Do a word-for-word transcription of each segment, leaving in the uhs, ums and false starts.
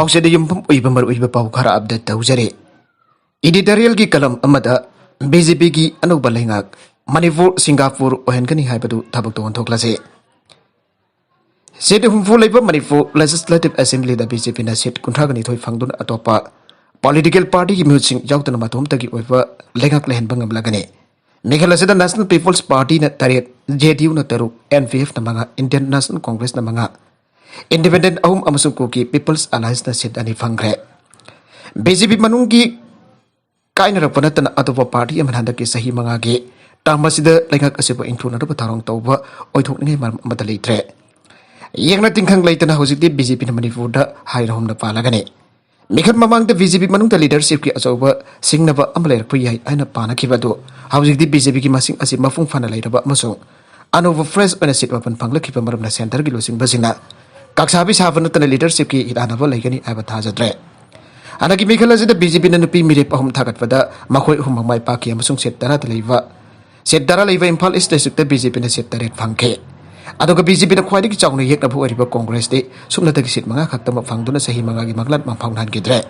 ꯄꯥꯎꯆꯦꯗ ꯌꯨꯝꯐꯝ ꯑꯣꯏꯕ ꯃꯔꯨꯑꯣꯏꯕ ꯄꯥꯎ ꯈꯔ ꯑꯞꯗꯦꯠ ꯇꯧꯖꯔꯤ꯫ ꯏꯗꯤꯇꯣꯔꯤꯌꯦꯜꯒꯤ ꯀꯂꯝ ꯑꯃꯗ ꯕꯤ ꯖꯦ ꯄꯤꯒꯤ ꯑꯅꯧꯕ ꯂꯩꯉꯥꯛ ꯃꯅꯤꯄꯨꯔ ꯁꯤꯡꯒꯥꯄꯨꯔ ꯑꯣꯏꯍꯟꯒꯅꯤ ꯍꯥꯏꯕꯗꯨ ꯊꯕꯛꯇ ꯑꯣꯟꯊꯣꯛꯂꯁꯤ꯫ ꯁꯤꯠ ꯍꯨꯝꯐꯨ ꯂꯩꯕ ꯃꯅꯤꯄꯨꯔ ꯂꯦꯖꯤꯁꯂꯦꯇꯤꯚ ꯑꯦꯁꯦꯝꯕ꯭ꯂꯤꯗ ꯕꯤ ꯖꯦ ꯄꯤꯅ ꯁꯤꯠ ꯀꯨꯟꯊ꯭ꯔꯥꯒ ꯅꯤꯊꯣꯏ ꯐꯪꯗꯨꯅ ꯑꯇꯣꯞꯄ ꯄꯣꯂꯤꯇꯤꯀꯦꯜ ꯄꯥꯔꯇꯤꯒꯤ ꯃꯤꯍꯨꯠꯁꯤꯡ ꯌꯥꯎꯗꯅ ꯃꯇꯣꯝꯇꯒꯤ ꯑꯣꯏꯕ ꯂꯩꯉꯥꯛ ꯂꯩꯍꯟꯕ ꯉꯝꯂꯒꯅꯤ꯫ ꯃꯤꯈꯜ ꯑꯁꯤꯗ ꯅꯦꯁꯅꯦꯜ ꯄꯤꯄꯜꯁ ꯄꯥꯔꯇꯤꯅ ꯇꯔꯦꯠ, ꯖꯦ ꯗꯤ ꯌꯨꯅ ꯇꯔꯨꯛ, ꯑꯦꯟ ꯄꯤ ꯑꯦꯐꯅ ꯃꯉꯥ, ꯏꯟꯗꯤꯌꯟ ꯅꯦꯁꯅꯦꯜ ꯀꯣꯡꯒ꯭ꯔꯦꯁꯅ ꯃꯉꯥ, ꯏꯟꯗꯤꯄꯦꯟꯗꯦꯟꯠ ꯑꯍꯨꯝ ꯑꯃꯁꯨꯡ ꯀꯨꯀꯤ ꯄꯤꯄꯜꯁ ꯑꯦꯂꯥꯏꯟꯁꯅ ꯁꯤꯠ ꯑꯅꯤ ꯐꯪꯈ꯭ꯔꯦ꯫ ꯕꯤ ꯖꯦ ꯄꯤ ꯃꯅꯨꯡꯒꯤ ꯀꯥꯏꯅꯔꯛꯄ ꯅꯠꯇꯅ ꯑꯇꯣꯞꯄ ꯄꯥꯔꯇꯤ ꯑꯃꯅ ꯍꯟꯗꯛꯀꯤ ꯆꯍꯤ ꯃꯉꯥꯒꯤ ꯇꯔꯝ ꯑꯁꯤꯗ ꯂꯩꯉꯥꯛ ꯑꯁꯤꯕꯨ ꯏꯟꯊꯨꯅꯅꯕ ꯊꯧꯔꯥꯡ ꯇꯧꯕ ꯑꯣꯏꯊꯣꯛꯅꯤꯡꯉꯥꯏ ꯃꯔꯝ ꯑꯃꯠꯇ ꯂꯩꯇ꯭ꯔꯦ꯫ ꯌꯦꯡꯅ ꯇꯤꯡꯈꯪ ꯂꯩꯇꯅ ꯍꯧꯖꯤꯛꯇꯤ ꯕꯤ ꯖꯦ ꯄꯤꯅ ꯃꯅꯤꯄꯨꯔꯗ ꯍꯥꯏꯔꯍꯨꯝꯅ ꯄꯥꯜꯂꯒꯅꯤ꯫ ꯃꯤꯈꯜ ꯃꯃꯥꯡꯗ ꯕꯤ ꯖꯦ ꯄꯤ ꯃꯅꯨꯡꯗ ꯂꯤꯗꯔꯁꯤꯞꯀꯤ ꯑꯆꯧꯕ ꯁꯤꯡꯅꯕ ꯑꯃ ꯂꯩꯔꯛꯄ ꯌꯥꯏ ꯍꯥꯏꯅ ꯄꯥꯅꯈꯤꯕ ꯑꯗꯨ ꯍꯧꯖꯤꯛꯇꯤ ꯕꯤ ꯖꯦ ꯄꯤꯒꯤ ꯃꯁꯤꯡ ꯑꯁꯤ ꯃꯄꯨꯡ ꯐꯥꯅ ꯂꯩꯔꯕ ꯑꯃꯁꯨꯡ ꯑꯅꯧꯕ ꯐ꯭ꯔꯦꯁ ꯑꯣꯏꯅ ꯁꯤꯠ ꯃꯥꯄꯟ ꯐꯪꯂꯛꯈꯤꯕ ꯃꯔꯝꯅ ꯁꯦꯟꯇꯔꯒꯤ ꯂꯨꯆꯤꯡꯕꯁꯤꯡꯅ ꯀꯥꯛꯁꯥꯕꯤ ꯁꯥꯕ ꯅꯠꯇꯅ ꯂꯤꯗꯔꯁꯤꯞꯀꯤ ꯏꯔꯥꯟꯅꯕ ꯂꯩꯒꯅꯤ ꯍꯥꯏꯕ ꯊꯥꯖꯗ꯭ꯔꯦ꯫ ꯍꯟꯗꯛꯀꯤ ꯃꯤꯈꯜ ꯑꯁꯤꯗ ꯕꯤ ꯖꯦ ꯄꯤꯅ ꯅꯨꯄꯤ ꯃꯤꯔꯦꯞ ꯑꯍꯨꯝ ꯊꯥꯒꯠꯄꯗ ꯃꯈꯣꯏ ꯑꯍꯨꯝꯃꯛ ꯃꯥꯏ ꯄꯥꯛꯈꯤ ꯑꯃꯁꯨꯡ ꯁꯤꯠ ꯇꯔꯥꯗ ꯂꯩꯕ, ꯁꯤꯠ ꯇꯔꯥ ꯂꯩꯕ ꯏꯝꯐꯥꯜ ꯏꯁ ꯗꯤꯁꯇ꯭ꯔꯤꯛꯇ ꯕꯤ ꯖꯦ ꯄꯤꯅ ꯁꯤꯠ ꯇꯔꯦꯠ ꯐꯪꯈꯤ꯫ ꯑꯗꯨꯒ ꯕꯤ ꯖꯦ ꯄꯤꯅ ꯈ꯭ꯋꯥꯏꯗꯒꯤ ꯆꯥꯎꯅ ꯌꯦꯛꯅꯕ ꯑꯣꯏꯔꯤꯕ ꯀꯣꯡꯒ꯭ꯔꯦꯁꯇꯤ ꯁꯨꯞꯅꯇꯒꯤ ꯁꯤꯠ ꯃꯉꯥ ꯈꯛꯇꯃꯛ ꯐꯪꯗꯨꯅ ꯆꯍꯤ ꯃꯉꯥꯒꯤ ꯃꯪꯂꯥꯟ ꯃꯪꯐꯥꯎꯅꯍꯟꯈꯤꯗ꯭ꯔꯦ꯫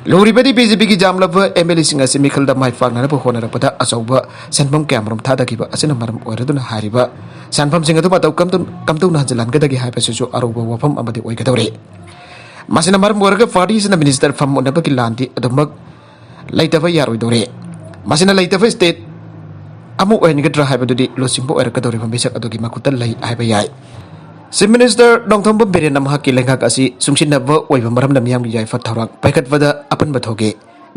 ꯂꯨꯔꯤꯕꯗꯤ ꯕꯤ ꯖꯦ ꯄꯤꯒꯤ ꯌꯥꯝꯂꯕ ꯑꯦꯝ ꯑꯦꯜ ꯑꯦꯁꯤꯡ ꯑꯁꯤ ꯃꯤꯈꯜꯗ ꯃꯥꯏ ꯄꯥꯛꯅꯅꯕ ꯍꯣꯠꯅꯔꯛꯄꯗ ꯑꯆꯧꯕ ꯁꯦꯟꯐꯝ ꯀꯌꯥꯃꯔꯨꯝ ꯊꯥꯗꯈꯤꯕ ꯑꯁꯤꯅ ꯃꯔꯝ ꯑꯣꯏꯔꯗꯨꯅ ꯍꯥꯏꯔꯤꯕ ꯁꯦꯟꯐꯝꯁꯤꯡ ꯑꯗꯨ ꯃꯇꯧ ꯀꯝꯗꯧ-, ꯀꯝꯗꯧꯅ ꯍꯟꯖꯤꯜꯍꯟꯒꯗꯒꯦ ꯍꯥꯏꯕꯁꯤꯁꯨ ꯑꯔꯨꯕ ꯋꯥꯐꯝ ꯑꯃꯗꯤ ꯑꯣꯏꯒꯗꯧꯔꯤ꯫ ꯃꯁꯤꯅ ꯃꯔꯝ ꯑꯣꯏꯔꯒ ꯄꯥꯔꯇꯤꯁꯤꯅ ꯃꯤꯅꯤꯁꯇꯔ ꯐꯝ ꯎꯅꯕꯒꯤ ꯂꯥꯟꯗꯤ ꯑꯗꯨꯃꯛ ꯂꯩꯇꯕ ꯌꯥꯔꯣꯏꯗꯧꯔꯤ꯫ ꯃꯁꯤꯅ ꯂꯩꯇꯕ ꯁ꯭ꯇꯦꯠ ꯑꯃ ꯑꯣꯏꯍꯟꯒꯗ꯭ꯔꯥ ꯍꯥꯏꯕꯗꯨꯗꯤ ꯂꯨꯆꯤꯡꯕ ꯑꯣꯏꯔꯛꯀꯗꯧꯔꯤꯕ ꯃꯤꯁꯛ ꯑꯗꯨꯒꯤ ꯃꯈꯨꯠꯇ ꯂꯩ ꯍꯥꯏꯕ ꯌꯥꯏ꯫ ꯆꯤꯐ ꯃꯤꯅꯤꯁꯇꯔ ꯅꯣꯡꯊꯣꯝꯕꯝ ꯕꯤꯔꯦꯟꯅ ꯃꯍꯥꯛꯀꯤ ꯂꯩꯉꯥꯛ ꯑꯁꯤ ꯆꯨꯡꯁꯤꯟꯅꯕ ꯑꯣꯏꯕ ꯃꯔꯝꯅ ꯃꯤꯌꯥꯝꯒꯤ ꯌꯥꯏꯐ ꯊꯧꯔꯥꯡ ꯄꯥꯏꯈꯠꯄꯗ ꯑꯄꯟꯕ ꯊꯣꯛꯏ꯫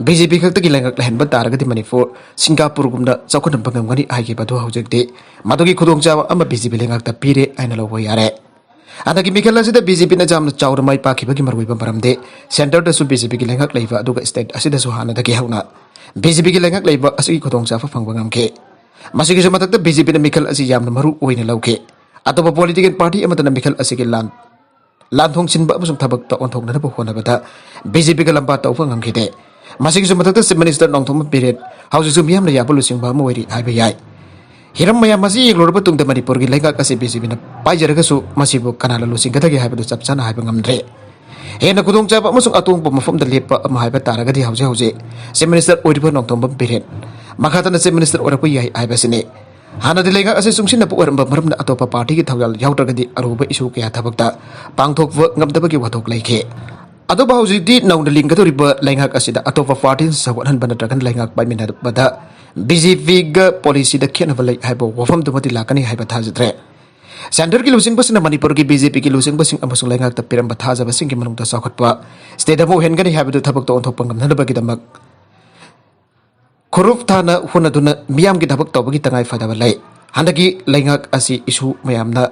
ꯕꯤ ꯖꯦ ꯄꯤ ꯈꯛꯇꯒꯤ ꯂꯩꯉꯥꯛ ꯂꯩꯍꯟꯕ ꯇꯥꯔꯒꯗꯤ ꯃꯅꯤꯄꯨꯔ ꯁꯤꯡꯒꯥꯄꯨꯔꯒꯨꯝꯅ ꯆꯥꯎꯈꯠꯍꯟꯕ ꯉꯝꯒꯅꯤ ꯍꯥꯏꯈꯤꯕ ꯑꯗꯨ ꯍꯧꯖꯤꯛꯇꯤ ꯃꯗꯨꯒꯤ ꯈꯨꯗꯣꯡꯆꯥꯕ ꯑꯃ ꯕꯤ ꯖꯦ ꯄꯤ ꯂꯩꯉꯥꯛꯇ ꯄꯤꯔꯦ ꯍꯥꯏꯅ ꯂꯧꯕ ꯌꯥꯔꯦ꯫ ꯍꯟꯗꯛꯀꯤ ꯃꯤꯈꯜ ꯑꯁꯤꯗ ꯕꯤ ꯖꯦ ꯄꯤꯅ ꯌꯥꯝꯅ ꯆꯥꯎꯅ ꯃꯥꯏ ꯄꯥꯛꯈꯤꯕꯒꯤ ꯃꯔꯨꯑꯣꯏꯕ ꯃꯔꯝꯗꯤ ꯁꯦꯟꯇꯔꯗꯁꯨ ꯕꯤ ꯖꯦ ꯄꯤꯒꯤ ꯂꯩꯉꯥꯛ ꯂꯩꯕ, ꯑꯗꯨꯒ ꯁ꯭ꯇꯦꯠ ꯑꯁꯤꯗꯁꯨ ꯍꯥꯟꯅꯗꯒꯤ ꯍꯧꯅ ꯕꯤ ꯖꯦ ꯄꯤꯒꯤ ꯂꯩꯉꯥꯛ ꯂꯩꯕ ꯑꯁꯤꯒꯤ ꯈꯨꯗꯣꯡꯆꯥꯕ ꯐꯪꯕ ꯉꯝꯈꯤ꯫ ꯃꯁꯤꯒꯤꯁꯨ ꯃꯊꯛꯇ ꯕꯤ ꯖꯦ ꯄꯤꯅ ꯃꯤꯈꯜ ꯑꯁꯤ ꯌꯥꯝꯅ ꯃꯔꯨ ꯑꯣꯏꯅ ꯂꯧꯈꯤ꯫ ꯑꯇꯣꯞꯄ ꯄꯣꯂꯤꯇꯤꯀꯦꯜ ꯄꯥꯔꯇꯤ ꯑꯃꯠꯇꯅ ꯃꯤꯈꯜ ꯑꯁꯤꯒꯤ ꯂꯥꯟ, ꯂꯥꯟ ꯊꯣꯡꯁꯤꯟꯕ ꯑꯃꯁꯨꯡ ꯊꯕꯛꯇ ꯑꯣꯟꯊꯣꯛꯅꯅꯕ ꯍꯣꯠꯅꯕꯗ ꯕꯤ ꯖꯦ ꯄꯤꯒ ꯂꯝꯕꯥ ꯇꯧꯕ ꯉꯝꯈꯤꯗꯦ꯫ ꯃꯁꯤꯒꯤꯁꯨ ꯃꯊꯛꯇ ꯆꯤꯐ ꯃꯤꯅꯤꯁꯇꯔ ꯅꯣꯡꯊꯣꯝꯕꯝ ꯕꯤꯔꯦꯟ ꯍꯧꯖꯤꯛꯁꯨ ꯃꯤꯌꯥꯝꯅ ꯌꯥꯕ ꯂꯨꯆꯤꯡꯕ ꯑꯃ ꯑꯣꯏꯔꯤ ꯍꯥꯏꯕ ꯌꯥꯏ꯫ ꯍꯤꯔꯝ ꯃꯌꯥꯝ ꯑꯁꯤ ꯌꯦꯡꯂꯨꯔꯕ ꯇꯨꯡꯗ ꯃꯅꯤꯄꯨꯔꯒꯤ ꯂꯩꯉꯥꯛ ꯑꯁꯤ ꯕꯤ ꯖꯦ ꯄꯤꯅ ꯄꯥꯏꯖꯔꯒꯁꯨ ꯃꯁꯤꯕꯨ ꯀꯅꯥꯅ ꯂꯨꯆꯤꯡꯒꯗꯒꯦ ꯍꯥꯏꯕꯗꯨ ꯆꯞ ꯆꯥꯅ ꯍꯥꯏꯕ ꯉꯝꯗ꯭ꯔꯦ꯫ ꯍꯦꯟꯅ ꯈꯨꯗꯣꯡꯆꯥꯕ ꯑꯃꯁꯨꯡ ꯑꯇꯣꯡꯕ ꯃꯐꯝꯗ ꯂꯦꯞꯄ ꯑꯃ ꯍꯥꯏꯕ ꯇꯥꯔꯒꯗꯤ ꯍꯧꯖꯤꯛ ꯍꯧꯖꯤꯛ Chief Minister ꯑꯣꯏꯔꯤꯕ ꯅꯣꯡꯊꯣꯝꯕꯝ ꯕꯤꯔꯦꯟ ꯃꯈꯥ ꯇꯥꯅ Chief Minister ꯑꯣꯏꯔꯛꯄ ꯌꯥꯏ ꯍꯥꯏꯕꯁꯤꯅꯤ꯫ ꯍꯥꯟꯅꯗꯤ ꯂꯩꯉꯥꯛ ꯑꯁꯤ ꯆꯨꯡꯁꯤꯟꯅꯕ ꯑꯣꯏꯔꯝꯕ ꯃꯔꯝꯅ ꯑꯇꯣꯞꯄ partyꯒꯤ ꯊꯧꯖꯥꯜ ꯌꯥꯎꯗ꯭ꯔꯒꯗꯤ ꯑꯔꯨꯕ issue ꯀꯌꯥ ꯊꯕꯛꯇ ꯄꯥꯡꯊꯣꯛꯄ ꯉꯝꯗꯕꯒꯤ ꯋꯥꯊꯣꯛ ꯂꯩꯈꯤ꯫ ꯑꯗꯨꯕꯨ ꯍꯧꯖꯤꯛꯇꯤ ꯅꯧꯅ ꯂꯤꯡꯒꯗꯧꯔꯤꯕ ꯂꯩꯉꯥꯛ ꯑꯁꯤꯗ ꯑꯇꯣꯞꯄ partyꯅ ꯁꯧꯒꯠꯍꯟꯕ ꯅꯠꯇ꯭ꯔꯒꯅ ꯂꯩꯉꯥꯛ ꯄꯥꯏꯃꯤꯟꯅꯕꯗ BJPꯒ policyꯗ ꯈꯦꯠꯅꯕ ꯂꯩ ꯍꯥꯏꯕ ꯋꯥꯐꯝꯗꯨꯃꯗꯤ ꯂꯥꯛꯀꯅꯤ ꯍꯥꯏꯕ ꯊꯥꯖꯗ꯭ꯔꯦ꯫ Centreꯒꯤ ꯂꯨꯆꯤꯡꯕꯁꯤꯡꯅ ꯃꯅꯤꯄꯨꯔꯒꯤ BJPꯒꯤ ꯂꯨꯆꯤꯡꯕꯁꯤꯡ ꯑꯃꯁꯨꯡ ꯂꯩꯉꯥꯛꯇ ꯄꯤꯔꯝꯕ ꯊꯥꯖꯕꯁꯤꯡꯒꯤ ꯃꯅꯨꯡꯗ ꯆꯥꯎꯈꯠꯄ state ꯑꯃ ꯑꯣꯏꯍꯟꯒꯅꯤ ꯍꯥꯏꯕꯗꯨ ꯊꯕꯛꯇ ꯑꯣꯟꯊꯣꯛꯄ ꯉꯝꯅꯅꯕꯒꯤꯗꯃꯛ ꯈꯨꯔꯨꯞ ꯊꯥꯅ ꯍꯣꯠꯅꯗꯨꯅ ꯃꯤꯌꯥꯝꯒꯤ ꯊꯕꯛ ꯇꯧꯕꯒꯤ ꯇꯉꯥꯏ ꯐꯗꯕ ꯂꯩ꯫ ꯍꯟꯗꯛꯀꯤ ꯂꯩꯉꯥꯛ ꯑꯁꯤ issue ꯃꯌꯥꯝꯅ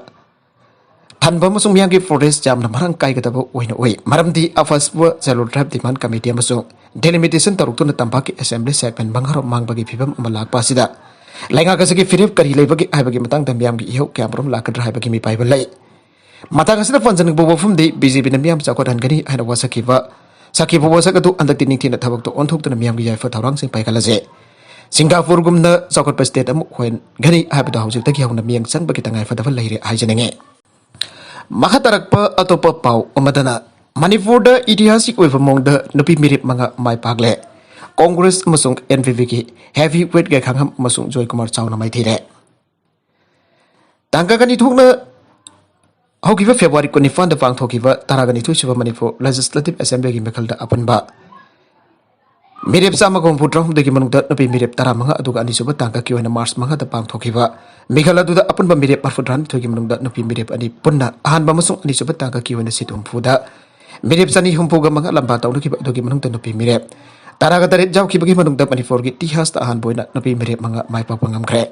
ꯊꯟꯕ ꯑꯃꯁꯨꯡ ꯃꯤꯌꯥꯝꯒꯤ progress ꯌꯥꯝꯅ ꯃꯔꯥꯡ ꯀꯥꯏꯒꯗꯕ ꯑꯣꯏꯅ ꯎꯏ꯫ ꯃꯔꯝꯗꯤ ꯑꯐꯁꯄꯨ Scheduled Tribe Demand Committee ꯑꯃꯁꯨꯡ delimitation ꯇꯧꯔꯛꯇꯨꯅ ꯇꯝꯄꯥꯛꯀꯤ assembly segment ꯃꯉꯥꯔꯣꯝ ꯃꯥꯡꯕꯒꯤ ꯐꯤꯕꯝ ꯑꯃ ꯂꯥꯛꯄ ꯑꯁꯤꯗ ꯂꯩꯉꯥꯛ ꯑꯁꯤꯒꯤ ꯐꯤꯔꯦꯞ ꯀꯔꯤ ꯂꯩꯕꯒꯦ ꯍꯥꯏꯕꯒꯤ ꯃꯇꯥꯡꯗ ꯃꯤꯌꯥꯝꯒꯤ ꯏꯍꯧ ꯀꯌꯥꯃꯔꯨꯝ ꯂꯥꯛꯀꯗ꯭ꯔꯥ ꯍꯥꯏꯕꯒꯤ ꯃꯤꯄꯥꯏꯕ ꯂꯩ꯫ ꯃꯇꯥꯡ ꯑꯁꯤꯗ ꯄꯟꯖꯅꯤꯡꯕ ꯋꯥꯐꯝꯗꯤ BJPꯅ ꯃꯤꯌꯥꯝ ꯆꯥꯎꯈꯠꯍꯟꯒꯅꯤ ꯍꯥꯏꯅ ꯋꯥꯁꯛꯈꯤꯕ ꯁꯥꯈꯤꯕ ꯋꯥꯁꯛ ꯑꯗꯨ ꯍꯟꯗꯛꯇꯤ ꯅꯤꯡꯊꯤꯅ ꯊꯕꯛꯇ ꯑꯣꯟꯊꯣꯛꯇꯨꯅ ꯃꯤꯌꯥꯝꯒꯤ ꯌꯥꯏꯐ ꯊꯧꯔꯥꯡꯁꯤꯡ ꯄꯥꯏꯈꯠꯂꯁꯦ꯫ ꯁꯤꯡꯒꯥꯄꯨꯔꯒꯨꯝꯅ ꯆꯥꯎꯈꯠꯄ state ꯑꯃ ꯑꯣꯏꯍꯟꯒꯅꯤ ꯍꯥꯏꯕꯗꯨ ꯍꯧꯖꯤꯛꯇꯒꯤ ꯍꯧꯅ ꯃꯤꯠꯌꯦꯡ ꯆꯪꯕꯒꯤ ꯇꯉꯥꯏ ꯐꯗꯕ ꯂꯩꯔꯦ ꯍꯥꯏꯖꯅꯤꯡꯉꯤ꯫ ꯃꯈꯥ ꯇꯥꯔꯛꯄ ꯑꯇꯣꯞꯄ ꯄꯥꯎ ꯑꯃꯗꯅ ꯃꯅꯤꯄꯨꯔꯗ ꯏꯇꯤꯍꯥꯁꯤꯛ ꯑꯣꯏꯕ ꯃꯑꯣꯡꯗ ꯅꯨꯄꯤ ꯃꯤꯔꯦꯞ ꯃꯉꯥ ꯃꯥꯏ ꯄꯥꯛꯂꯦ꯫ Congress ꯑꯃꯁꯨꯡ NPPꯒꯤ heavy weight ꯒꯩꯈꯥꯡꯍꯝ ꯑꯃꯁꯨꯡ ꯖꯣꯏꯀꯨꯃꯥꯔ ꯆꯥꯎꯅ ꯃꯥꯏꯊꯤꯔꯦ꯫ ꯇꯥꯡ ꯀꯨꯟꯅꯤꯊꯣꯏꯅ ꯍꯧꯈꯤꯕ February ꯀꯨꯟꯅꯤꯄꯥꯟꯗ ꯄꯥꯡꯊꯣꯛꯈꯤꯕ ꯇꯔꯥꯒ ꯅꯤꯊꯣꯏ ꯁꯨꯕ ꯃꯅꯤꯄꯨꯔ Legislative Assemblyꯒꯤ ꯃꯤꯈꯜꯗ ꯑꯄꯨꯟꯕ ꯃꯤꯔꯦꯞ ꯆꯥꯝꯃꯒ ꯍꯨꯝꯐꯨ ꯇꯔꯥꯍꯨꯝꯗꯣꯏꯒꯤ ꯃꯅꯨꯡꯗ ꯅꯨꯄꯤ ꯃꯤꯔꯦꯞ ꯇꯔꯥꯃꯉꯥ, ꯑꯗꯨꯒ ꯑꯅꯤꯁꯨꯕ ꯇꯥꯡꯀꯛꯀꯤ ꯑꯣꯏꯅ March ꯃꯉꯥꯗ ꯄꯥꯡꯊꯣꯛꯈꯤꯕ ꯃꯤꯈꯜ ꯑꯗꯨꯗ ꯑꯄꯨꯟꯕ ꯃꯤꯔꯦꯞ ꯃꯔꯤꯐꯨ ꯇꯔꯥꯅꯤꯊꯣꯏꯒꯤ ꯃꯅꯨꯡꯗ ꯅꯨꯄꯤ ꯃꯤꯔꯦꯞ ꯑꯅꯤ ꯄꯨꯟꯅ ꯑꯍꯥꯟꯕ ꯑꯃꯁꯨꯡ ꯑꯅꯤꯁꯨꯕ ꯇꯥꯡꯀꯛꯀꯤ ꯑꯣꯏꯅ seat ꯍꯨꯝꯐꯨꯗ ꯃꯤꯔꯦꯞ ꯆꯅꯤ ꯍꯨꯝꯐꯨꯒ ꯃꯉꯥ ꯂꯝꯕꯥ ꯇꯧꯅꯈꯤꯕ ꯑꯗꯨꯒꯤ ꯃꯅꯨꯡꯗ ꯅꯨꯄꯤ ꯃꯤꯔꯦꯞ ꯇꯔꯥꯒ ꯇꯔꯦꯠ ꯌꯥꯎꯈꯤꯕꯒꯤ ꯃꯅꯨꯡꯗ ꯃꯅꯤꯄꯨꯔꯒꯤ ꯏꯇꯤꯍꯥꯁꯇ ꯑꯍꯥꯟꯕ ꯑꯣꯏꯅ ꯅꯨꯄꯤ ꯃꯤꯔꯦꯞ ꯃꯉꯥ ꯃꯥꯏ ꯄꯥꯛꯄ ꯉꯝꯈ꯭ꯔꯦ꯫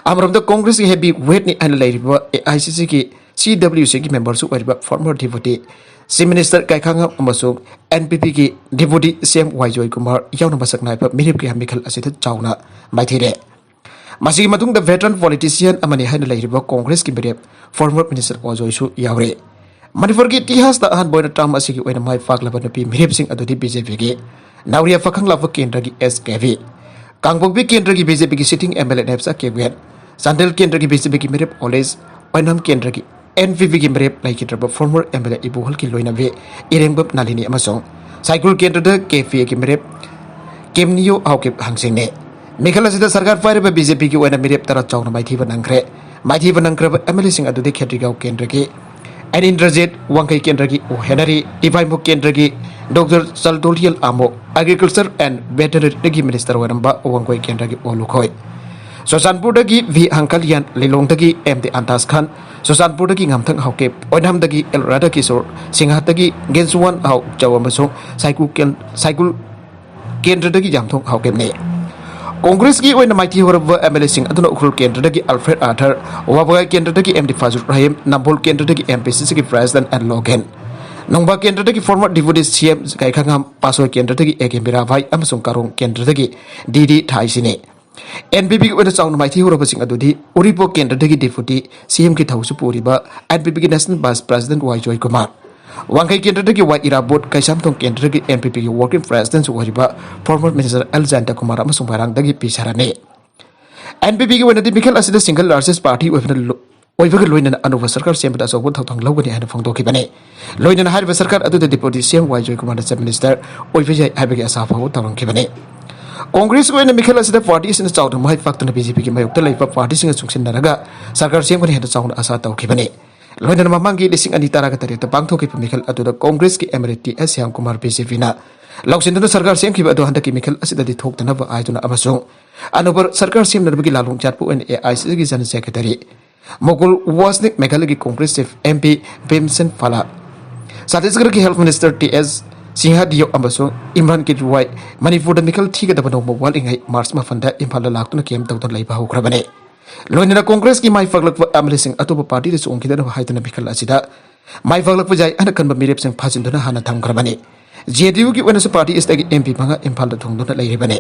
ꯑꯃꯔꯣꯝꯗ Congressꯀꯤ heavy weightꯅꯤ ꯍꯥꯏꯅ ꯂꯩꯔꯤꯕ AICCꯒꯤ CWCꯒꯤ memberꯁꯨ ꯑꯣꯏꯔꯤꯕ former deputy Chief Minister ꯀꯩꯈꯥꯡꯉꯝ ꯑꯃꯁꯨꯡ NPPꯒꯤ deputy CM ꯋꯥꯏ ꯖꯣꯏꯀꯨꯃꯥꯔ ꯌꯥꯎꯅ ꯃꯁꯛ ꯅꯥꯏꯕ ꯃꯤꯔꯦꯞ ꯀꯌꯥ ꯃꯤꯈꯜ ꯑꯁꯤꯗ ꯆꯥꯎꯅ ꯃꯥꯏꯊꯤꯔꯦ꯫ ꯃꯁꯤꯒꯤ ꯃꯇꯨꯡꯗ veteran politician ꯑꯃꯅꯤ ꯍꯥꯏꯅ ꯂꯩꯔꯤꯕ Congressꯀꯤ ꯃꯤꯔꯦꯞ former minister ꯑꯣꯖꯣꯏꯁꯨ ꯌꯥꯎꯔꯤ꯫ ꯃꯅꯤꯄꯨꯔꯒꯤ ꯏꯇꯤꯍꯥꯁꯇ ꯑꯍꯥꯟꯕ ꯑꯣꯏꯅ term ꯑꯁꯤꯒꯤ ꯑꯣꯏꯅ ꯃꯥꯏ ꯄꯥꯛꯂꯕ ꯅꯨꯄꯤ ꯃꯤꯔꯦꯞꯁꯤꯡ ꯑꯗꯨꯗꯤ BJPꯒꯤ ꯅꯥꯎꯔꯤꯌꯥ ꯐꯈꯪꯂꯥꯛꯄ ꯀꯦꯟꯗ꯭ꯔꯒꯤ ꯑꯦꯁ ꯀꯦꯕꯤ, ꯀꯥꯡꯄꯣꯛꯄꯤ ꯀꯦꯟꯗ꯭ꯔꯒꯤ BJPꯒꯤ sitting MLA ꯅꯦꯞꯆꯥ ꯀꯦꯕꯤ, ꯆꯥꯟꯗꯦꯜ ꯀꯦꯟꯗ꯭ꯔꯒꯤ BJPꯒꯤ ꯃꯤꯔꯦꯞ ꯑꯣꯂꯦꯁ, ꯑꯣꯏꯅꯥꯝ ꯀꯦꯟꯗ꯭ꯔꯒꯤ ꯑꯦꯟ ꯄꯤ ꯄꯤꯒꯤ ꯃꯤꯔꯦꯞ ꯂꯩꯈꯤꯗ꯭ꯔꯕ former M L A ꯏꯕꯣꯍꯜꯒꯤ ꯂꯣꯏꯅꯕꯤ ꯏꯔꯦꯡꯕꯝ ꯅꯥꯂꯤꯅꯤ ꯑꯃꯁꯨꯡ ꯁꯥꯏꯀꯨꯜ ꯀꯦꯟꯗ꯭ꯔꯗ ꯀꯦ ꯄꯤ ꯑꯦꯒꯤ ꯃꯤꯔꯦꯞ ꯀꯦꯝꯅꯤꯌꯣ ꯍꯥꯎꯀꯤꯞ ꯍꯪꯆꯤꯡꯅꯤ꯫ ꯃꯤꯈꯜ ꯑꯁꯤꯗ ꯁꯔꯀꯥꯔ ꯄꯥꯏꯔꯤꯕ ꯕꯤ ꯖꯦ ꯄꯤꯒꯤ ꯑꯣꯏꯅ ꯃꯤꯔꯦꯞ ꯇꯔꯥ ꯆꯥꯎꯅ ꯃꯥꯏꯊꯤꯕ ꯅꯪꯈ꯭ꯔꯦ꯫ ꯃꯥꯏꯊꯤꯕ ꯅꯪꯈ꯭ꯔꯕ M L A ꯁꯤꯡ ꯑꯗꯨꯗꯤ ꯈꯦꯇ꯭ꯔꯤꯒꯥꯎ ꯀꯦꯟꯗ꯭ꯔꯒꯤ ꯑꯦꯟ ꯏꯟꯗ꯭ꯔꯖꯤꯠ, ꯋꯥꯡꯈꯩ ꯀꯦꯟꯗ꯭ꯔꯒꯤ ꯑꯣ ꯍꯦꯅꯔꯤ, ꯇꯤꯄꯥꯏꯃꯨꯛ ꯀꯦꯟꯗ꯭ꯔꯒꯤ ꯗꯣꯛꯇꯔ ꯆꯜꯗꯣꯂꯤꯌꯦꯜ ꯑꯥꯃꯣ, Agriculture and Veterinary ꯒꯤ ꯃꯤꯅꯤꯁꯇꯔ ꯑꯣꯏꯔꯝꯕ ꯋꯥꯡꯒꯣꯏ ꯀꯦꯟꯗ꯭ꯔꯒꯤ ꯑꯣ ꯂꯨꯈꯣꯏ, ꯆꯨꯔꯆꯥꯟꯄꯨꯔꯗꯒꯤ ꯚꯤ ꯍꯪꯀꯂꯤꯌꯥꯟ, ꯂꯤꯂꯣꯡꯗꯒꯤ ꯑꯦꯝ ꯗꯤ ꯑꯟꯇꯥꯁ ꯈꯥꯟ, ꯆꯨꯔꯆꯥꯟꯄꯨꯔꯗꯒꯤ ꯉꯥꯝꯊꯪ ꯍꯥꯎꯀꯤꯞ, ꯑꯣꯏꯅꯥꯝꯗꯒꯤ ꯑꯦꯜ ꯔꯥꯙꯥꯀꯤꯁꯣꯔ, ꯁꯤꯡꯍꯥꯠꯇꯒꯤ ꯒꯦꯟꯁꯨꯋꯥꯟ ꯍꯥꯎ ꯆꯧ ꯑꯃꯁꯨꯡ ꯁꯥꯏꯀꯨ ꯀꯦꯟ-, ꯁꯥꯏꯀꯨꯜ ꯀꯦꯟꯗ꯭ꯔꯗꯒꯤ ꯌꯥꯝꯊꯣꯡ ꯍꯥꯎꯀꯤꯞꯅꯤ꯫ ꯀꯣꯡꯒ꯭ꯔꯦꯁꯀꯤ ꯑꯣꯏꯅ ꯃꯥꯏꯊꯤ ꯍꯧꯔꯕ M L A ꯁꯤꯡ ꯑꯗꯨꯅ ꯎꯈ꯭ꯔꯨꯜ ꯀꯦꯟꯗ꯭ꯔꯗꯒꯤ ꯑꯜꯐ꯭ꯔꯦꯗ ꯑꯥꯔꯊꯔ, ꯋꯥꯕꯒꯥꯏ ꯀꯦꯟꯗ꯭ꯔꯗꯒꯤ ꯑꯦꯝ ꯗꯤ ꯐꯥꯖꯨꯔ ꯔꯍꯤꯝ, ꯅꯝꯕꯣꯜ ꯀꯦꯟꯗ꯭ꯔꯗꯒꯤ ꯑꯦꯝ ꯄꯤ ꯁꯤ ꯁꯤꯒꯤ ꯄ꯭ꯔꯦꯁꯤꯗꯦꯟꯠ ꯑꯦꯟ ꯂꯣꯒꯦꯟ, ꯅꯨꯡꯕꯥ ꯀꯦꯟꯗ꯭ꯔꯗꯒꯤ former deputy C M Gaikhangam, ꯄꯥꯁꯣꯏ ꯀꯦꯟꯗ꯭ꯔꯗꯒꯤ ꯑꯦ ꯀꯦ ꯃꯤꯔꯥꯕꯥꯏ ꯑꯃꯁꯨꯡ ꯀꯥꯔꯣꯡ ꯀꯦꯟꯗ꯭ꯔꯗꯒꯤ ꯗꯤ ꯗꯤ ꯊꯥꯏꯁꯤꯅꯤ꯫ ꯑꯦꯟ ꯄꯤ ꯄꯤꯒꯤ ꯑꯣꯏꯅ ꯆꯥꯎꯅ ꯃꯥꯏꯊꯤ ꯍꯧꯔꯕꯁꯤꯡ ꯑꯗꯨꯗꯤ ꯎꯔꯤꯄꯣꯛ ꯀꯦꯟꯗ꯭ꯔꯗꯒꯤ deputy C M ꯒꯤ ꯊꯧꯁꯨ ꯄꯨꯔꯤꯕ ꯑꯦꯟ ꯄꯤ ꯄꯤꯒꯤ national vice president ꯋꯥꯏ ꯖꯣꯏꯀꯨꯃꯥꯔ, ꯋꯥꯡꯈꯩ ꯀꯦꯟꯗ꯭ꯔꯗꯒꯤ ꯋꯥꯏ ꯏꯔꯥꯕꯣꯠ, ꯀꯩꯁꯥꯝꯊꯣꯡ ꯀꯦꯟꯗ꯭ꯔꯗꯒꯤ ꯑꯦꯟ ꯄꯤ ꯄꯤꯒꯤ working president ꯑꯣꯏꯔꯤꯕ former minister ꯑꯦꯜ ꯖꯌꯟꯇꯀꯨꯃꯥꯔ ꯑꯃꯁꯨꯡ ꯃꯣꯏꯔꯥꯡꯗꯒꯤ ꯄꯤ ꯁꯔꯅꯤ꯫ ꯑꯦꯟ ꯄꯤ ꯄꯤꯒꯤ ꯑꯣꯏꯅꯗꯤ ꯃꯤꯈꯜ ꯑꯁꯤꯗ single largest party ꯑꯣꯏꯕꯅ ꯂꯣ-, ꯑꯣꯏꯕꯒ ꯂꯣꯏꯅꯅ ꯑꯅꯧꯕ ꯁꯔꯀꯥꯔ ꯁꯦꯝꯕꯗ ꯑꯆꯧꯕ ꯊꯧꯗꯥꯡ ꯂꯧꯒꯅꯤ ꯍꯥꯏꯅ ꯐꯣꯡꯗꯣꯛꯈꯤꯕꯅꯤ꯫ ꯂꯣꯏꯅꯅ ꯍꯥꯏꯔꯤꯕ ꯁꯔꯀꯥꯔ ꯑꯗꯨꯗ deputy C M ꯋꯥꯏ ꯖꯣꯏꯀꯨꯃꯥꯔꯅ chief minister ꯑꯣꯏꯕ ꯌꯥꯏ ꯍꯥꯏꯕꯒꯤ ꯑꯁꯥ ꯐꯥꯎꯕ ꯇꯧꯔꯝꯈꯤꯕꯅꯤ꯫ ꯀꯣꯡꯒ꯭ꯔꯦꯁꯀꯤ ꯑꯣꯏꯅ ꯃꯤꯈꯜ ꯑꯁꯤꯗ party ꯑꯁꯤꯅ ꯆꯥꯎꯅ ꯃꯥꯏ ꯄꯥꯛꯇꯨꯅ ꯕꯤ ꯖꯦ ꯄꯤꯒꯤ ꯃꯥꯌꯣꯛꯇ ꯂꯩꯕ party ꯁꯤꯡꯒ ꯆꯨꯡꯁꯤꯟꯅꯔꯒ ꯁꯔꯀꯥꯔ ꯁꯦꯝꯒꯅꯤ ꯍꯥꯏꯅ ꯆꯥꯎꯅ ꯑꯁꯥ ꯇꯧꯈꯤꯕꯅꯤ꯫ ꯂꯣꯏꯅꯅ ꯃꯃꯥꯡꯒꯤ ꯂꯤꯁꯤꯡ ꯑꯅꯤ ꯇꯔꯥꯒ ꯇꯔꯦꯠꯇ ꯄꯥꯡꯊꯣꯛꯈꯤꯕ ꯃꯤꯈꯜ ꯑꯗꯨꯗ ꯀꯣꯡꯒ꯭ꯔꯦꯁꯀꯤ M L A T S Shyamkumar B J ꯄꯤꯅ ꯂꯧꯁꯤꯟꯗꯨꯅ ꯁꯔꯀꯥꯔ ꯁꯦꯝꯈꯤꯕ ꯑꯗꯨ ꯍꯟꯗꯛꯀꯤ ꯃꯤꯈꯜ ꯑꯁꯤꯗꯗꯤ ꯊꯣꯛꯇꯅꯕ ꯍꯥꯏꯗꯨꯅ ꯑꯃꯁꯨꯡ ꯑꯅꯧꯕ ꯁꯔꯀꯥꯔ ꯁꯦꯝꯅꯅꯕꯒꯤ ꯂꯥꯂꯣꯡ ꯆꯠꯄ ꯑꯣꯏꯅ ꯑꯦ ꯑꯥꯏ ꯁꯤ ꯁꯤꯒꯤ general secretary ꯃꯨꯀꯨꯜ ꯋꯥꯁꯅꯤꯛ, ꯃꯦꯘꯥꯂꯌꯒꯤ Congress chief M P Vincent Pala, ꯆꯇꯤꯁꯒꯔꯒꯤ health minister T S Singh Deo ꯑꯃꯁꯨꯡ ꯏꯝꯔꯥꯟ ꯀꯦꯖꯔꯤꯋꯥꯜ ꯃꯅꯤꯄꯨꯔꯗ ꯃꯤꯈꯜ ꯊꯤꯒꯗꯕ ꯅꯣꯡꯃ ꯋꯥꯠꯂꯤꯉꯩ ꯃꯥꯔꯆ ꯃꯥꯄꯟꯗ ꯏꯝꯐꯥꯜꯗ ꯂꯥꯛꯇꯨꯅ ꯀꯦꯝ ꯇꯧꯗꯨꯅ ꯂꯩꯕ ꯍꯧꯈ꯭ꯔꯕꯅꯤ꯫ ꯂꯣꯏꯅꯅ ꯀꯣꯡꯒ꯭ꯔꯦꯁꯀꯤ ꯃꯥꯏ ꯄꯥꯛꯂꯛꯄ ꯑꯦꯝ ꯑꯦꯜ ꯑꯦꯁꯤꯡ ꯑꯇꯣꯞꯄ ꯄꯥꯔꯇꯤꯗ ꯆꯣꯡꯈꯤꯗꯅꯕ ꯍꯥꯏꯗꯨꯅ ꯃꯤꯈꯜ ꯑꯁꯤꯗ ꯃꯥꯏ ꯄꯥꯛꯂꯛꯄ ꯌꯥꯏ ꯍꯥꯏꯅ ꯈꯟꯕ ꯃꯤꯔꯦꯞꯁꯤꯡ ꯐꯥꯖꯤꯟꯗꯨꯅ ꯍꯥꯟꯅ ꯊꯝꯈ꯭ꯔꯕꯅꯤ꯫ ꯖꯦ ꯗꯤ ꯌꯨꯒꯤ ꯑꯣꯏꯅꯁꯨ ꯄꯥꯔꯇꯤ ꯑꯁꯤꯗꯒꯤ ꯑꯦꯝ ꯄꯤ ꯃꯉꯥ ꯏꯝꯐꯥꯜꯗ ꯊꯨꯡꯗꯨꯅ ꯂꯩꯔꯤꯕꯅꯤ꯫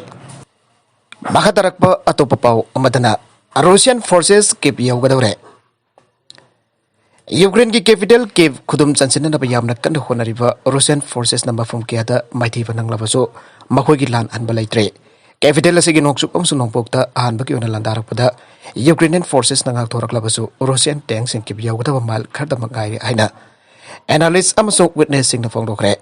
ꯃꯈꯥ ꯇꯥꯔꯛꯄ ꯑꯇꯣꯞꯄ ꯄꯥꯎ ꯑꯃꯗꯅ, ꯔꯨꯁꯤꯌꯥꯟ ꯐꯣꯔꯁꯦꯁ ꯀꯤꯞ ꯌꯧꯒꯗꯧꯔꯦ꯫ ꯌꯨꯀ꯭ꯔꯦꯟꯒꯤ ꯀꯦꯄꯤꯇꯦꯜ ꯀꯤꯞ ꯈꯨꯗꯨꯝ ꯆꯟꯁꯤꯟꯅꯅꯕ ꯌꯥꯝꯅ ꯀꯟꯅ ꯍꯣꯠꯅꯔꯤꯕ ꯔꯨꯁꯤꯌꯥꯟ ꯐꯣꯔꯁꯦꯁꯅ ꯃꯐꯝ ꯀꯌꯥꯗ ꯃꯥꯏꯊꯤꯕ ꯅꯪꯂꯕꯁꯨ, ꯃꯈꯣꯏꯒꯤ ꯂꯥꯟ ꯍꯟꯕ ꯂꯩꯇ꯭ꯔꯦ꯫ ꯀꯦꯄꯤꯇꯦꯜ ꯑꯁꯤꯒꯤ ꯅꯣꯡꯆꯨꯞ ꯑꯃꯁꯨꯡ ꯅꯣꯡꯄꯣꯛꯇ ꯑꯍꯥꯟꯕꯒꯤ ꯑꯣꯏꯅ ꯂꯥꯟꯗꯥꯔꯛꯄꯗ Ukrainian forces ꯅ ꯉꯥꯛꯊꯣꯔꯛꯂꯕꯁꯨ Russian tank ꯁꯤꯡ ꯀꯤꯕ ꯌꯧꯒꯗꯕ ꯃꯥꯏꯜ ꯈꯔꯗꯃꯛ ꯉꯥꯏꯔꯦ ꯍꯥꯏꯅ analyst ꯑꯃꯁꯨꯡ witness ꯁꯤꯡꯅ ꯐꯣꯡꯗꯣꯛꯈ꯭ꯔꯦ꯫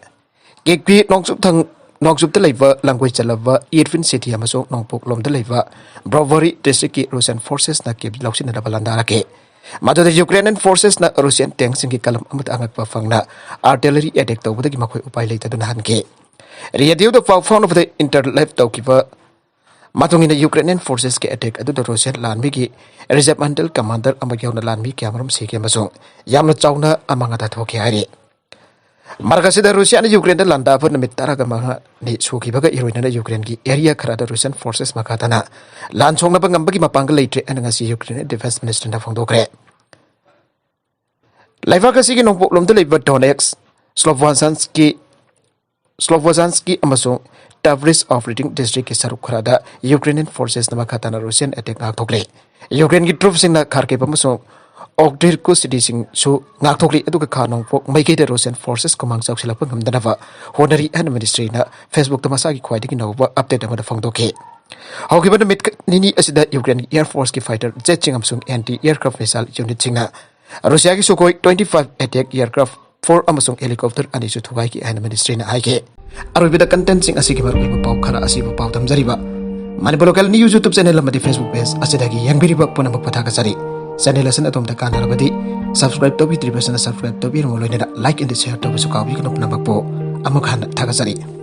ꯀꯤꯚꯀꯤ ꯅꯣꯡꯆꯨꯞ ꯊꯪ-, ꯅꯣꯡꯆꯨꯞꯇ ꯂꯩꯕ ꯂꯝꯒꯣꯏ ꯆꯜꯂꯕ Irpin city ꯑꯃꯁꯨꯡ ꯅꯣꯡꯄꯣꯛꯂꯣꯝꯗ ꯂꯩꯕ Brovary district ꯀꯤ Russian forces ꯅ ꯀꯤꯚ ꯂꯧꯁꯤꯟꯅꯅꯕ ꯂꯥꯟꯗꯥꯔꯛꯈꯤ꯫ ꯃꯗꯨꯗ Ukrainian forces ꯅ Russian tank ꯁꯤꯡꯒꯤ ꯀꯂꯝ ꯑꯃꯠꯇ ꯑꯉꯛꯄ ꯐꯪꯅ artillery attack ꯇꯧꯕꯗꯒꯤ ꯃꯈꯣꯏ ꯎꯄꯥꯏ ꯂꯩꯇꯗꯨꯅ ꯍꯟꯈꯤ꯫ Radio ꯗ ꯄꯥꯎ ꯐꯥꯎꯅꯕꯗ intercept ꯇꯧꯈꯤꯕ ꯃꯇꯨꯡ ꯏꯟꯅ Ukrainian forces ꯀꯤ attack ꯑꯗꯨꯗ Russian ꯂꯥꯟꯃꯤꯒꯤ regimental commander ꯑꯃ ꯌꯥꯎꯅ ꯂꯥꯟꯃꯤ ꯀꯌꯥꯃꯔꯨꯝ ꯁꯤꯈꯤ ꯑꯃꯁꯨꯡ ꯌꯥꯝꯅ ꯆꯥꯎꯅ ꯑꯃꯥꯡ ꯑꯇꯥ ꯊꯣꯛꯈꯤ ꯍꯥꯏꯔꯤ꯫ ꯃꯔꯛ ꯑꯁꯤꯗ ꯔꯨꯁꯤꯌꯥꯅ ꯌꯨꯀ꯭ꯔꯦꯟꯗ ꯂꯥꯟꯗꯥꯕ ꯅꯨꯃꯤꯠ ꯇꯔꯥꯒ ꯃꯉꯥꯅꯤ ꯁꯨꯈꯤꯕꯒ ꯏꯔꯣꯏꯅꯅ ꯌꯨꯀ꯭ꯔꯦꯟꯒꯤ ꯑꯦꯔꯤꯌꯥ ꯈꯔꯗ ꯔꯨꯁꯤꯌꯥꯟ ꯐꯣꯔꯁꯦꯁ ꯃꯈꯥ ꯇꯥꯅ ꯂꯥꯟ ꯁꯣꯛꯅꯕ ꯉꯝꯕꯒꯤ ꯃꯄꯥꯡꯒꯜ ꯂꯩꯇ꯭ꯔꯦ ꯍꯥꯏꯅ ꯉꯁꯤ ꯌꯨꯀ꯭ꯔꯦꯟ ꯗꯤꯐꯦꯟꯁ ꯃꯤꯅꯤꯁꯇꯔꯅ ꯐꯣꯡꯗꯣꯛꯈ꯭ꯔꯦ꯫ ꯂꯩꯕꯥꯛ ꯑꯁꯤꯒꯤ ꯅꯣꯡꯄꯣꯛꯂꯣꯝꯗ ꯂꯩꯕ ꯗꯣꯅꯦꯠꯁ, ꯁ꯭ꯂꯣꯚꯣꯖꯥꯟꯁꯀꯤ, ꯁ꯭ꯂꯣꯚꯣꯖꯥꯟꯁꯀꯤ ꯑꯃꯁꯨꯡ ꯇꯕ꯭ꯔꯤꯁ ꯑꯣꯄꯔꯦꯇꯤꯡ ꯗꯤꯁꯇ꯭ꯔꯤꯛꯀꯤ ꯁꯔꯨꯛ ꯈꯔꯗ ꯌꯨꯀ꯭ꯔꯦꯅꯤꯌꯟ ꯐꯣꯔꯁꯦꯁꯅ ꯃꯈꯥ ꯇꯥꯅ ꯔꯨꯁꯤꯌꯟ ꯑꯦꯇꯦꯛ ꯉꯥꯛꯊꯣꯛꯂꯦ꯫ ꯌꯨꯀ꯭ꯔꯦꯟꯒꯤ ꯇ꯭ꯔꯨꯞꯁꯤꯡꯅ ꯈꯥꯔꯀꯤꯞ ꯑꯃꯁꯨꯡ ꯑꯣꯛꯇꯤꯔꯀꯨ ꯁꯤꯇꯤꯁꯤꯡꯁꯨ ꯉꯥꯛꯊꯣꯛꯂꯤ, ꯑꯗꯨꯒ ꯈꯥ ꯅꯣꯡꯄꯣꯛ ꯃꯥꯏꯀꯩꯗ ꯔꯨꯁꯤꯌꯟ ꯐꯣꯔꯁꯦꯁ ꯈꯨꯃꯥꯡ ꯆꯥꯎꯁꯤꯜꯂꯛꯄ ꯉꯝꯗꯅꯕ ꯍꯣꯠꯅꯔꯤ ꯍꯥꯏꯅ ꯃꯤꯅꯤꯁꯇ꯭ꯔꯤꯅ ꯐꯦꯁꯕꯨꯛꯇ ꯃꯁꯥꯒꯤ ꯈ꯭ꯋꯥꯏꯗꯒꯤ ꯅꯧꯕ ꯑꯞꯗꯦꯠ ꯑꯃꯗ ꯐꯣꯡꯗꯣꯛꯈꯤ꯫ ꯍꯧꯈꯤꯕ ꯅꯨꯃꯤꯠ ꯅꯤꯅꯤ ꯑꯁꯤꯗ ꯌꯨꯀ꯭ꯔꯦꯟꯒꯤ ꯑꯦꯌꯔ ꯐꯣꯔꯁꯀꯤ ꯐꯥꯏꯇꯔ ꯖꯦꯠꯁꯤꯡ ꯑꯃꯁꯨꯡ ꯑꯦꯟꯇꯤ ꯑꯦꯌꯔꯀ꯭ꯔꯥꯐ ꯃꯤꯁꯥꯏꯜ ꯌꯨꯅꯤꯠꯁꯤꯡꯅ ꯔꯨꯁꯤꯌꯥꯒꯤ ꯁꯨꯈꯣꯏ twenty five attack aircraft four ꯑꯃꯁꯨꯡ helicopter ꯑꯅꯤꯁꯨ ꯊꯨꯒꯥꯏꯈꯤ ꯍꯥꯏꯅ ꯃꯤꯅꯤꯁꯇ꯭ꯔꯤꯅ ꯍꯥꯏꯈꯤ꯫ ꯑꯔꯣꯏꯕꯗ ꯀꯟꯇꯦꯟꯠꯁꯤꯡ ꯑꯁꯤꯒꯤ ꯃꯔꯨꯑꯣꯏꯕ ꯄꯥꯎ ꯈꯔ ꯑꯁꯤꯕꯨ ꯄꯥꯎ ꯇꯝꯖꯔꯤꯕ Manipur local news YouTube channel ꯑꯃꯗꯤ ꯐꯦꯁꯕꯨꯛ ꯄꯦꯖ ꯑꯁꯤꯗꯒꯤ ꯌꯦꯡꯕꯤꯔꯤꯕ ꯄꯨꯝꯅꯃꯛꯄꯨ ꯊꯥꯒꯠꯆꯔꯤ꯫ ꯆꯦꯅꯦꯜ ꯑꯁꯤꯅ ꯑꯗꯣꯝꯗ ꯀꯥꯟꯅꯔꯕꯗꯤ ꯁꯕꯁꯀ꯭ꯔꯥꯏꯕ ꯇꯧꯕꯤꯗ꯭ꯔꯤꯕꯁꯤꯅ ꯁꯕꯁꯀ꯭ꯔꯥꯏꯕ ꯇꯧꯕꯤꯔꯝꯃꯨ, ꯂꯣꯏꯅꯅ ꯂꯥꯏꯛ ꯑꯦꯟ ꯁꯤꯌꯔ ꯇꯧꯕꯁꯨ ꯀꯥꯎꯕꯤꯒꯅꯨ꯫ ꯄꯨꯝꯅꯃꯛꯄꯨ ꯑꯃꯨꯛ ꯍꯟꯅ ꯊꯥꯒꯠꯆꯔꯤ꯫